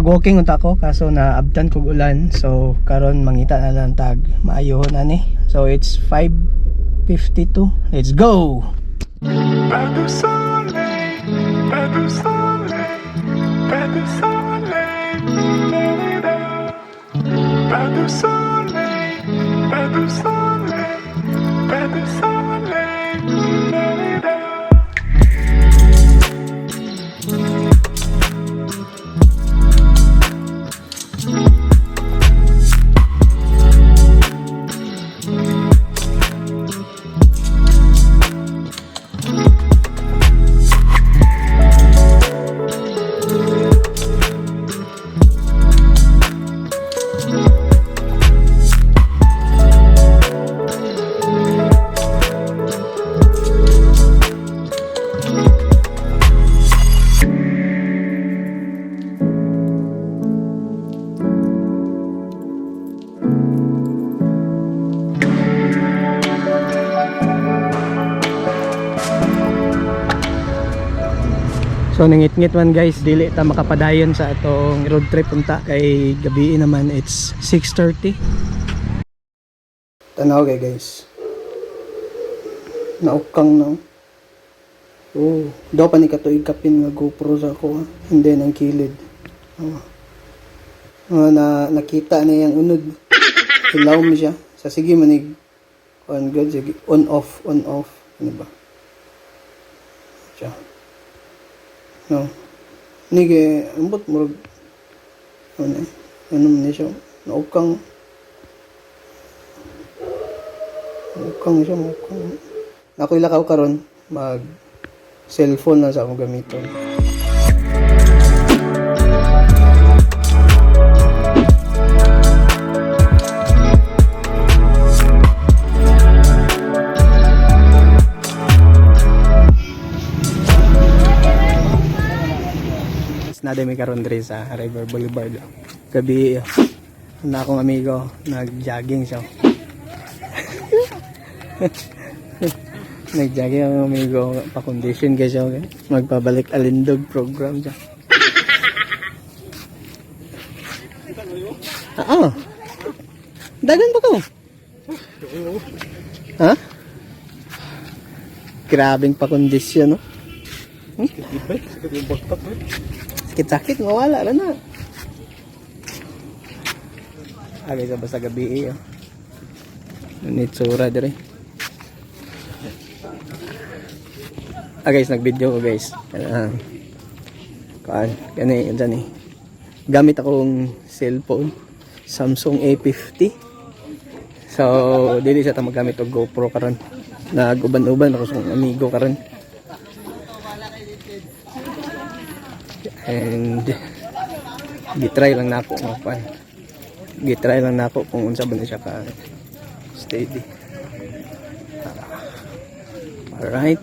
Mag-walking unta ko kaso naabtan kog ulan. So karon mangita na lang tag maayohon ani. So it's 5:52. Let's go. Pas de soleil, pas de soleil, pas de soleil, pas de soleil, pas de soleil, pas de soleil. So nangitngit man guys, dili ta makapadayon sa atong road trip unta kay gabi naman, it's 6:30. Tanaw kay guys. Naukang na. Oh, daw pa ni katuig kapin nga GoPro sa ako. Ha? And then ang kilid. Oh. Oh, na nakita niya yung unod. Hilaw mo siya. Sa sige manig on good sige on off on off, ano ba? Siya. No. Nige, ambot murag ano eh, ano man ni siya, naukang. Naukang siya, naukang. Ako'y lakaw karon mag cellphone na sa akong gamiton. Nada may karon diri sa River Boulevard. Gabi na akong amigo nag-jogging siya. Nag-jogging ang amigo, pa-condition kay siya. Okay? Magpabalik alindog program siya. Ah, ah. Dagan ba ko? Ha? Grabing pa-condition, no? Sakit-sakit, mawala na na. Agay sa basta gabi eh. Oh. Nitsura dire. Ah guys, nag-video ko guys. Ah. Kuan, gani dyan eh. Gamit akong cellphone, Samsung A50. So, dili sa ta magamit og GoPro karon. Nag-uban-uban ako sa akong amigo karon. And gitry lang nako nga kuan. Gitry lang nako kung unsa ba na siya ka steady. Alright.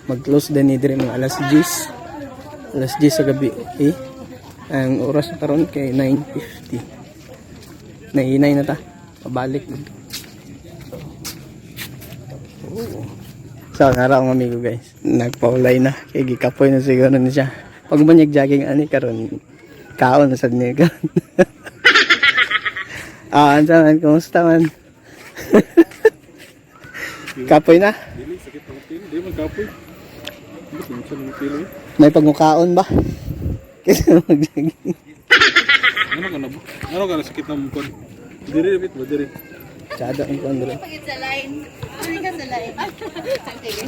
Mag-close din ni dire mga alas 10. Alas 10 sa gabi eh. Ang oras na karon kay 9:50. Nahinay na ta. Pabalik. Oh. So, nara akong amigo guys. Nagpaulay na. Kay gikapoy na siguro na siya. Pag man jogging ani karon, kaon na sad niya karon. Ah, ansa man, kumusta man? Kapoy na? Dili, sakit ang pilo. Di man kapoy. Hindi, siya ng pilo eh. May pagmukaon ba? Kasi mag-jogging. Ano ka na ba? Ano ka na sakit ng mukon? Diri, bit ba? Diri. Tsada ang kuwan dre. Pagit sa line. Ano ka sa line? Sige.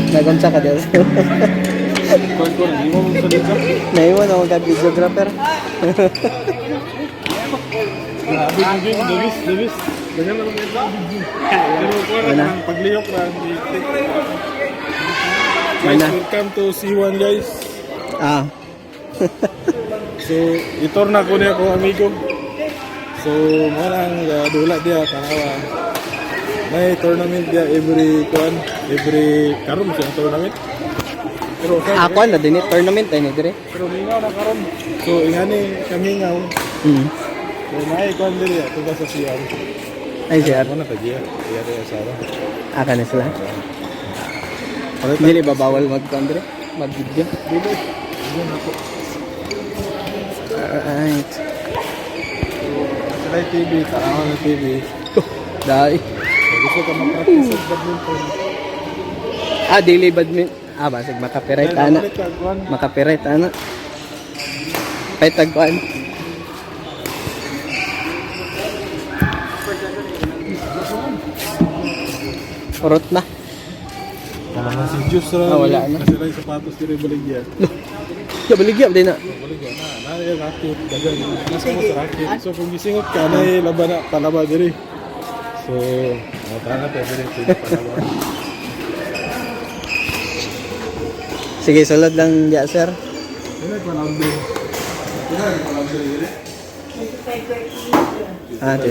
Nagunsa ka dito. Kuan ko, hindi mo magsalita. Naiwan ako kag videographer. Grabe, Jing. Davis, Davis. Ganyan lang ito. Pero kuan Wala. na, pagliyok na. Wala. Guys, welcome to C1 guys. Ah. So, itor na ko niya akong amigo. So, mo lang dula diya tanawa. May tournament diya every kuan, every karon siya ang tournament. Pero okay, Ako na din eh, tournament ay ni dire. Pero mingaw na karon. So, ingani kamingaw. So, naay kuan diri ato sa CR. Ay sir, Mo na tagiya. Iya diya asawa. aka na sila. Palit Dili ba bawal mag-kuan dire? Mag-video. dili. Dili na ko. Alright. Sila yung TV, tanawa ng TV. Oh, dai. So, gusto ka mag-practice sa badminton. Ah, dili badminton. Ah, basig makapiright ana. Palit ka, kuan. Makapiright ana. Ay tagkuan. Urot na. Wala na si Juice ra. Ah, wala na. Kasi lang yung sapatos diri baligya. Ya baligya din na. Baligya na. Na yung racket. Dagan. Nasa mo sa racket. So kung gisingot ka na laba na palaba diri. So, oh, tara na pwede rin pwede palaba. Sige, sulod lang diya, sir. Dili pa laundry. Dili pa laundry diri. Ah, 25.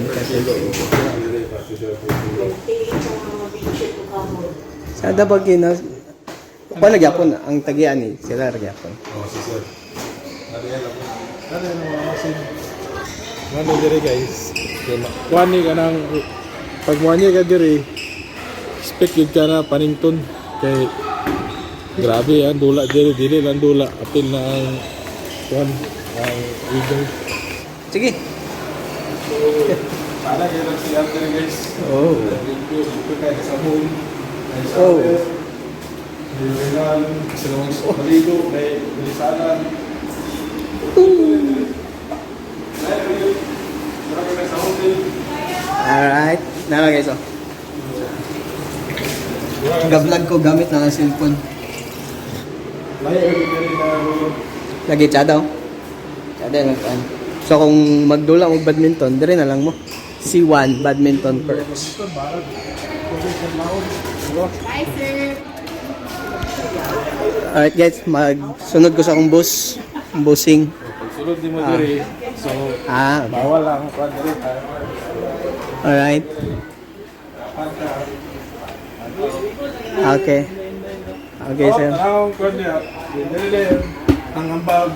Dili pa sila. Sa dabag yun, na. Wala gyapon ang tagian ni sila ra gyapon. Oh, si sir. Nari lang. Nari lang mga masin. Mano diri guys. Kuan ni kanang pag mo ka diri expect yun ka na panington kay grabe ang dula diri, dili lang dula apil na ang kuan ang eagle. Sige. Sana kayo lang siya diri guys. Oh. Thank you. Dito kayo sa home. Ay sa Oh. hotel. May urinal, sa maligo, may bilisanan. Alright. Nara guys oh. Ga-vlog ko gamit na ang cellphone. Lagi tsada oh. Tsada lang kan. So kung magdula og badminton, dire na lang mo. C1 Badminton Courts. Bye, sir. Alright guys, magsunod ko sa akong bus. Busing. Pagsulod di mo diri, so Ah, okay. bawal lang ang kwan diri. Alright. Okay. Okay, sir. Ang kwan niya, diri din. Ang ang bag.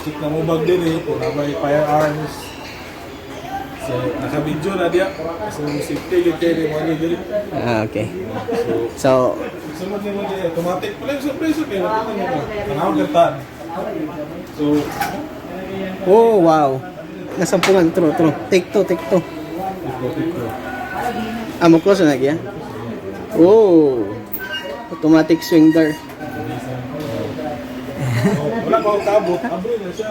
Check na mo bag diri kung na may firearms. So, naka-video na diya. So, safety yun kayo mo ni diri. Ah, okay. So, So, sunod ni mo diri, automatic pala yung surprise okay, wala na mo. Tanawag ka. So, oh wow. Nasampungan, true, true. Take two, take two. ito, ito. Ah, mo close na nagya. Oh. Automatic swing door. Oh, wala pa akong kabot. Abri na siya.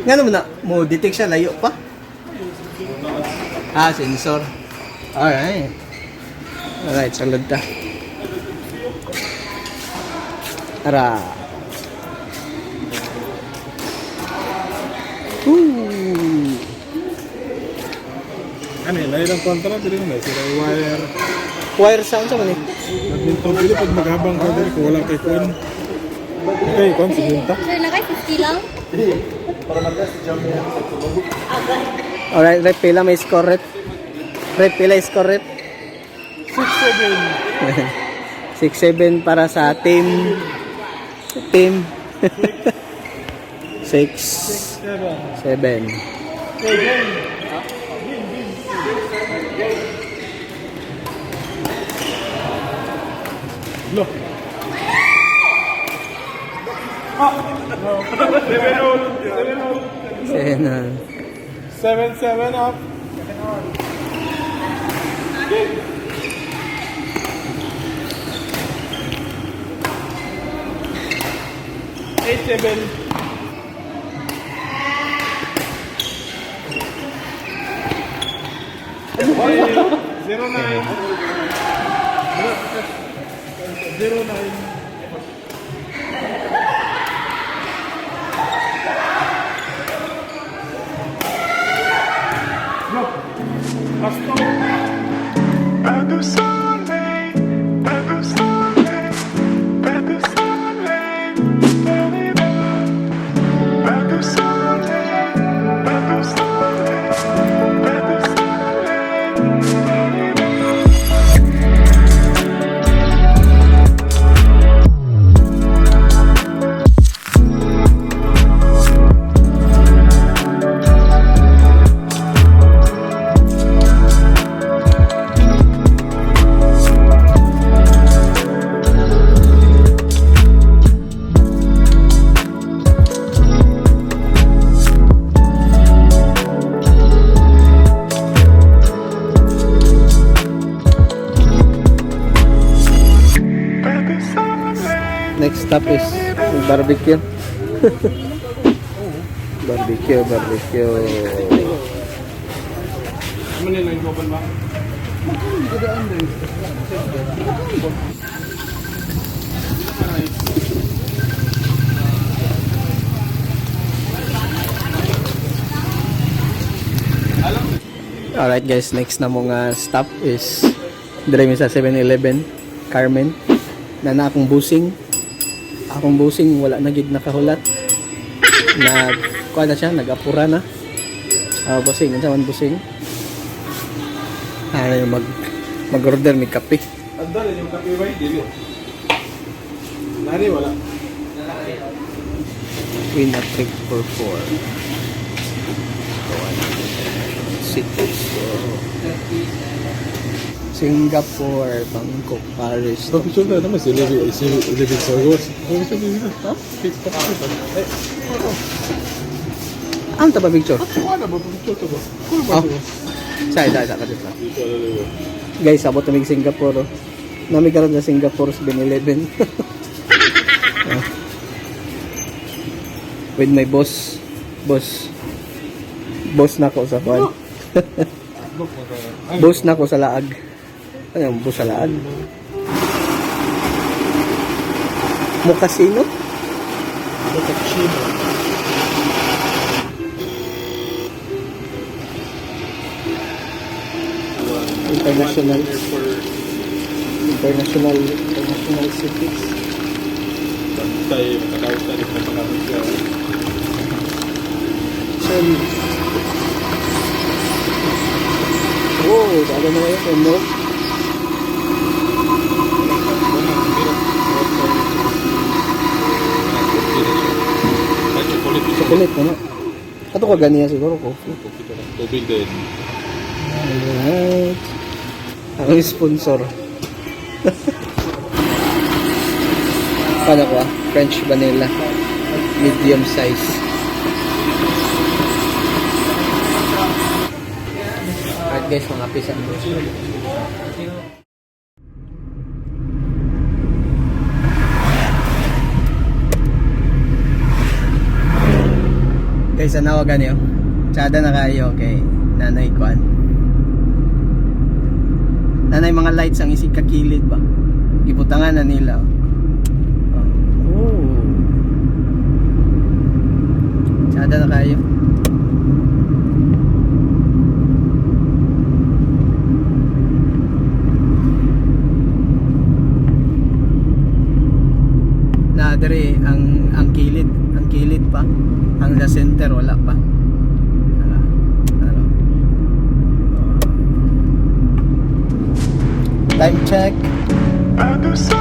Nga naman na, mo detect siya layo pa. Ah, sensor. Alright. Alright, salud ta. Ara. Ooh. Ano yun, layo ng kontra, dili na sila yung wire. Wire sound sa man eh. Badminton, dili pag maghabang ka dili kung wala kay kuan. Okay, kuan siginta. Sir, na kay 50 lang? Alright, rep pila may score rep. Rep pila score rep. 6-7. 6-7 para sa team team 6 7. 7. Okay, game. Game, game. Lo. Ah! No. 7 all. 7 all. 7. 7-7 up. Game. 8-7. 09. 09. Last. Pas de soleil, pas de soleil, pas de soleil, pas de Next stop is barbecue. Barbecue, barbecue. Ano nila yung global ba? Alright guys, next na mga stop is dire mi sa 7-Eleven, Carmen. Na na akong busing. Akong busing wala na gid nakahulat. Nag kuha na siya, nag-apura na. Ah, busing, unsa man busing? Ay mag-order mi kape. Ang dali yung kape ba? Dili. Nani wala. Win a trip for four. Cities. So, Singapore, Bangkok, Paris. Picture na naman si Levi, si Levi Sargos. Picture na. Ha? Picture. Eh, Ang taba picture? kuha na ba picture to ba? Kuha ba Oh. to? Sa isa isa kasi pa. Dito ala dito. Guys, abot kami Singapore. Oh. Nami karon sa Singapore sa 7-Eleven. Ah. With my boss. Boss. Boss na ko sa kwan. Look mo ka. Boss na ko sa laag. Ano yung boss sa laag? Mukasino? Cappuccino. International. International cities. Tayo makatawag tayo ng pagkakit siya. Chinese. Oh, dala na kayo no? Chocolate. Chocolate, ano? Ato ka ganiya siguro, coffee. Tubig din. Alright. Ang sponsor. Paano ko ah? French vanilla. Medium size. Alright guys, mga pisan. Guys, ano ganyo? Tsada na kayo kay Nanay Kwan. Nanay mga lights ang isig kakilid ba? Gibutangan na nila. Oh. Oh. Tsada na kayo. Na dere ang kilid pa. Ang sa center wala pa. Ano? Ano? Time check. Pas de soleil.